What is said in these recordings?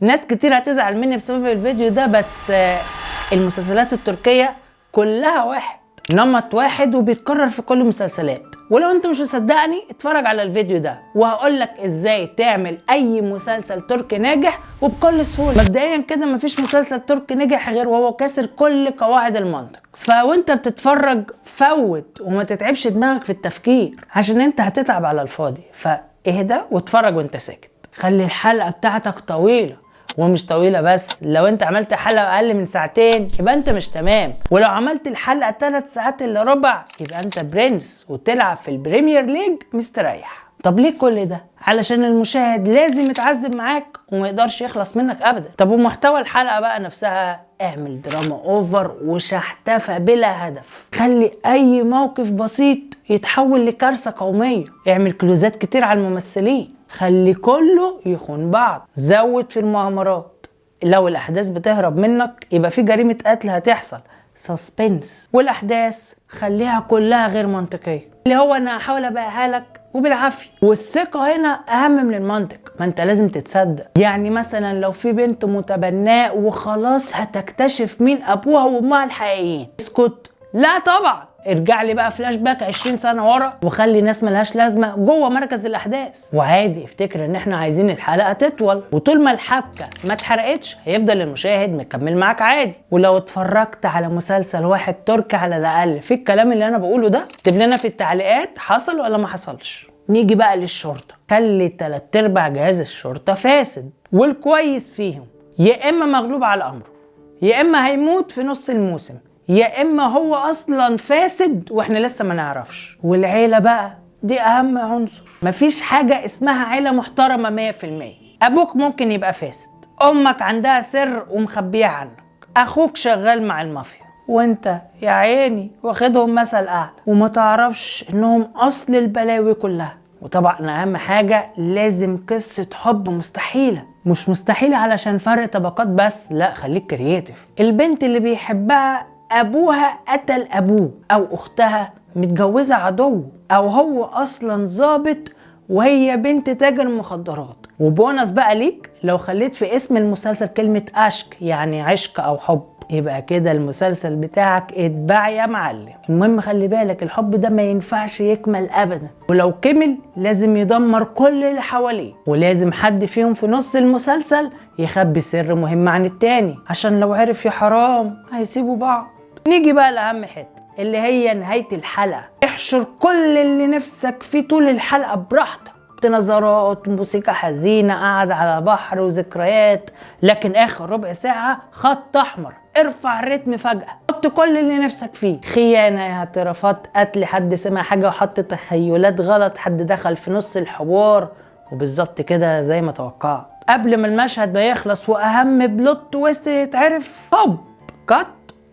ناس كتير هتزعل مني بسبب الفيديو ده، بس المسلسلات التركية كلها واحد، نمط واحد وبيتكرر في كل المسلسلات. ولو انت مش مصدقني اتفرج على الفيديو ده وهقول لك ازاي تعمل اي مسلسل تركي ناجح وبكل سهولة. مبدئيا كده مفيش مسلسل تركي نجح غير وهو كاسر كل قواعد المنطق، فوانت بتتفرج فوت وما تتعبش دماغك في التفكير عشان انت هتتعب على الفاضي. فاهدى واتفرج وانت ساكت. خلي الحلقة بتاعتك طويلة، ومش طويلة بس، لو انت عملت حلقة اقل من ساعتين يبقى انت مش تمام، ولو عملت الحلقة 3 ساعات الا ربع يبقى انت برنس وتلعب في ال Premier League مستريح. طب ليه كل ده؟ علشان المشاهد لازم يتعذب معاك وما يقدرش يخلص منك ابدا. طب ومحتوى الحلقة بقى نفسها؟ اعمل دراما over وشحتفة بلا هدف، خلي اي موقف بسيط يتحول لكارثة قومية، اعمل كلوزات كتير على الممثلين، خلي كله يخون بعض، زود في المؤامرات، لو الاحداث بتهرب منك يبقى في جريمة قتل هتحصل، suspense. والاحداث خليها كلها غير منطقية، اللي هو انا هحاول ابيعها لك وبالعافية. والثقة هنا اهم من المنطق، ما انت لازم تتصدق. يعني مثلا لو في بنت متبناة وخلاص هتكتشف مين ابوها وامها الحقيقيين، اسكت؟ لا طبعا، ارجع لي بقى فلاش باك 20 سنة ورا وخلي ناس ملهاش لازمه جوه مركز الاحداث. وعادي افتكر ان احنا عايزين الحلقة تطول، وطول ما الحبكة ما اتحرقتش هيفضل المشاهد مكمل معاك عادي. ولو اتفرجت على مسلسل واحد تركي على الاقل في الكلام اللي انا بقوله ده، اكتب لنا في التعليقات حصل ولا ما حصلش. نيجي بقى للشرطة، خلي 3/4 جهاز الشرطة فاسد، والكويس فيهم يا اما مغلوب على امره، يا اما هيموت في نص الموسم، يا اما هو اصلا فاسد واحنا لسه ما نعرفش. والعيلة بقى دي اهم عنصر، مفيش حاجة اسمها عيله محترمه 100%. ابوك ممكن يبقى فاسد، امك عندها سر ومخبيه عنك، اخوك شغال مع المافيا، وانت يا عيني واخدهم مثل اعلى وما تعرفش انهم اصل البلاوي كلها. وطبعا اهم حاجة لازم قصة حب مستحيلة، مش مستحيلة علشان فرق طبقات بس، لا خليك creative. البنت اللي بيحبها ابوها قتل ابوه، او اختها متجوزة عدو، او هو اصلا ظابط وهي بنت تاجر مخدرات. وبونص بقى ليك لو خليت في اسم المسلسل كلمة aşk، يعني عشق او حب، يبقى كده المسلسل بتاعك اتباع يا معلم. المهم خلي بالك الحب ده ما ينفعش يكمل ابدا، ولو كمل لازم يدمر كل اللي حواليه، ولازم حد فيهم في نص المسلسل يخبي سر مهم عن التاني، عشان لو عرف يا حرام هيسيبوا بعض. نيجي بقى لأهم حتة اللي هي نهاية الحلقة. احشر كل اللي نفسك فيه طول الحلقة براحتك، نظرات، موسيقى حزينة، قاعدة على بحر وذكريات، لكن آخر ربع ساعة خط أحمر، ارفع الريتم فجأة، حط كل اللي نفسك فيه، خيانة، اعترافات، قتل، حد سمع حاجة وحط تخيلات غلط، حد دخل في نص الحوار، وبالظبط كده زي ما توقعت قبل ما المشهد ما يخلص وأهم plot twist يتعرف، هوب cut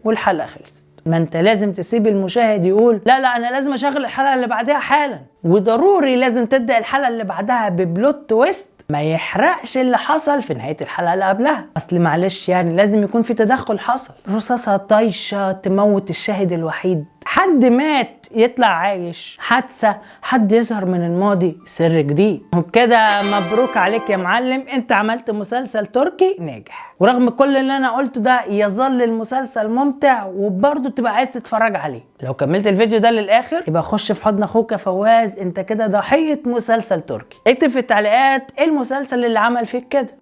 والحلقة خلصت. ما انت لازم تسيب المشاهد يقول لا لا انا لازم اشغل الحلقة اللي بعدها حالا، وضروري لازم تبدأ الحلقة اللي بعدها ب plot twist ما يحرقش اللي حصل في نهاية الحلقة اللي قبلها، اصل معلش يعني لازم يكون في تدخل حصل، رصاصة طايشة تموت الشاهد الوحيد، حد مات يطلع عايش، حادثة، حد يظهر من الماضي، سر جديد. وبكده مبروك عليك يا معلم، انت عملت مسلسل تركي ناجح. ورغم كل اللي انا قلته ده يظل المسلسل ممتع وبرضه تبقى عايز تتفرج عليه. لو كملت الفيديو ده للاخر يبقى خش في حضن اخوك يا فواز، انت كده ضحية مسلسل تركي. اكتب في التعليقات ايه المسلسل اللي عمل فيك كده.